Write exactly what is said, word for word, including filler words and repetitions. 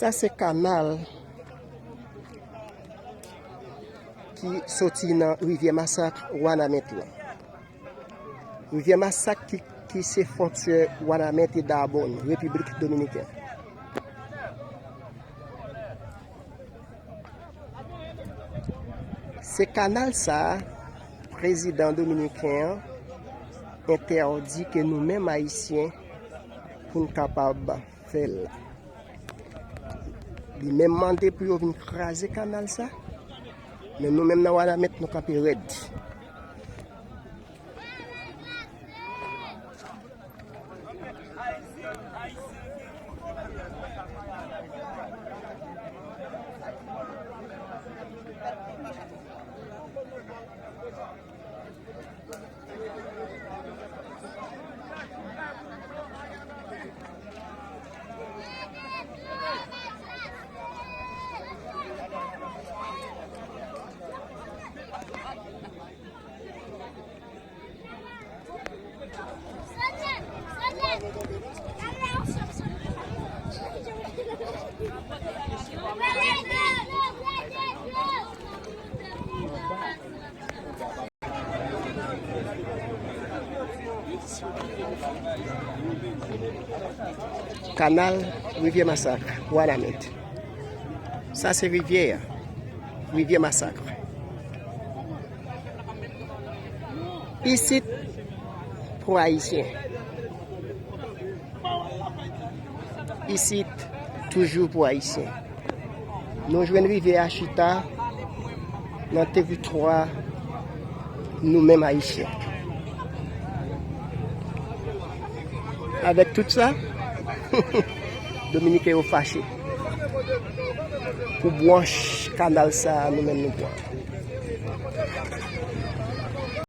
Sa se kanal ki soti nan Rivyè Masak, Wanament lan. Rivyè Masak ki, ki se fwontyè Wanament e Dabòn, Repiblik Dominiken. Se kanal sa a, prezidan dominiken an entèdi ke nou menm Ayisyen pou n kapab fè l. Li menm mande pou yo vin kraze kanal sa, men nou menm nan Wanament nou kanpe rèd. Kanal Rivyè Masak, Wanament. Sa se rivyè a, Rivyè Masak. Isit pou Ayisyen. Isit toujou pou Ayisyen. Nou jwenn rivyè a chita nan teritwa nou menm Ayisyen. Avèk tout sa, Dominiken yo fache pou bwanch kanal sa a nou menm nou pran.